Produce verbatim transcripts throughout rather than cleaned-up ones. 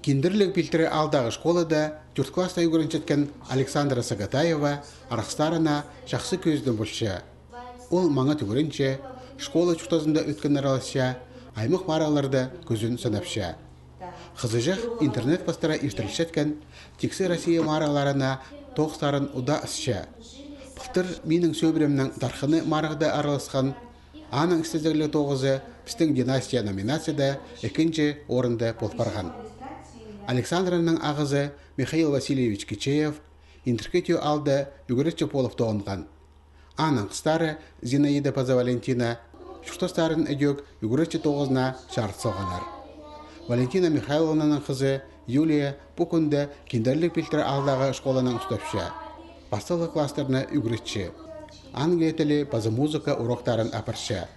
Киндірліг Пилтірі аалдағы школада тӧрт класста ӱгренчеткен Александра Сагатаева арғыстарына чахсы кӧзідім полча. Ол маңат ӱгренче, школа чуртазында ӧткін араласча, аймах марығларда кӱзін сынапча. Хызыҷах интернет пастыра иртірілчеткен тиксі Россия марығларына тоғыстарын удаа ысча. Пылтыр «Минің сӧбіремнің тархыны» марығда араласхан. Аның істезігліг тоғызы «Пістің династия» номинацияда ікінҷі орында пол парған. Александраның ағазы Михаил Васильевич Кичеев Индіркі Тӧӧ аалда ӱгретчі полып тоғынған. Аның хыстары Зинаида паза Валентина чуртастарын ідӧк ӱгретчі тоғызына чарыт салғаннар. Валентина Михайловнаның хызы Юлия пу кӱнде Киндірліг Пилтірі аалдағы школанаң устапча. Пастағы класстарны ӱгретче. Англия тілі паза музыка уроктарын апарча.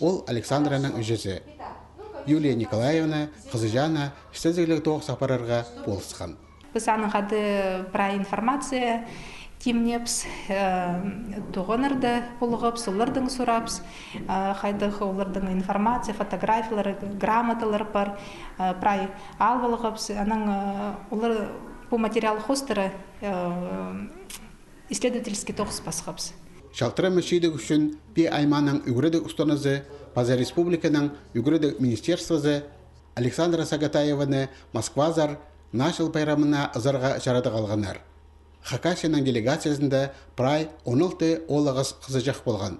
Ол Александраның іҷезі. Юлия Николаевна хызыҷаана істезігліг тоғыс апарарға полысхан. Піс аның хада прай информация тимнепс, э, тоғынарда полғабыс, олардаң сурапс, э, хайдағ олардаң информация, фотографиялар, грамоталар пар, э, прай ал полғабыс, анаң, э, олар пу материал хоостыра, э, исследовательский тоғыс пасхабыс. Чалтырама чидіг ӱчӱн Пии аймааның ӱгредіг устаназы паза республиканың ӱгредіг министерствозы Александра Сагатаеваны Москвазар Наа чыл пайрамына ызарға чарадығ алғаннар. Хакасияның делегациязында прай он алты оолағас хызыҷах полған.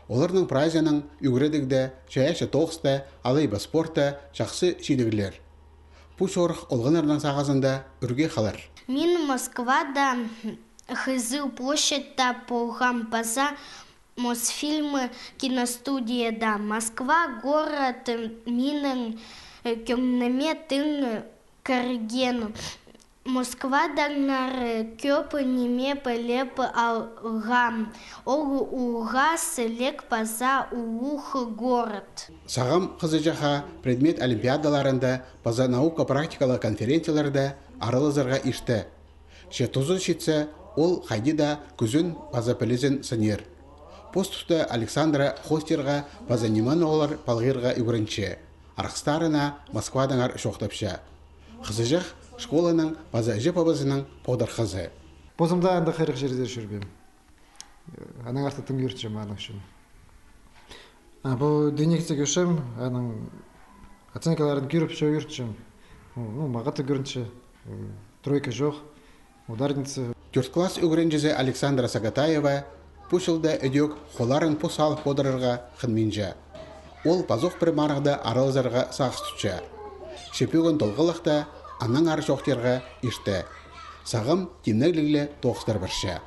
Оларның прайзының ӱгредігде, чайаачы тоғыста алай ба спортта чахсы чидіглер. Пу чорых олғаннарның сағызында ӱрге халар. Мин Москвада Хызыл площадьта полғам паза Мосфильм киностудияда. Москва город минің, э, кӧңніме тың, э, кірген. Москвадаңар, э, кӧп ниме піліп алғам. Ол улғас лек паза улуғ город. Сағам хызыҷахха предмет олимпиадаларында паза наука практикалығ конференцияларда аралазарға иртті. Че тузы читсе, ол хайди даа кӱзін паза пілізін сынир. Пос туста Александра хоостирға паза ниме-ноолар палғирға ӱгренче. Арғыстарына Москвадаңар чоохтапча. Хызыҷах школаның паза іҷе-пабазының поғдархазы. Позымда анда хайрах чирде чӧрбеем. Анаң артых тың кӧрчем аның ӱчӱн. А пу дневникте кӧрчем, аның оценкаларын кӧріп, чоо кӧрчем. Ну, мағаа даа кӧрінче, м, тройка чох, ударница. Тӧрт класс ӱгренҷізі Александра Сагатаева пу чылда ідӧк холарын пос салып одырарға хынминча. Ол пазох пір марығда аралазарға сағыс тутча. Че пӱӱн толғалахта аннаңар чоохтирға иртті. Сағам тимнегліг ле тоғыстар парча.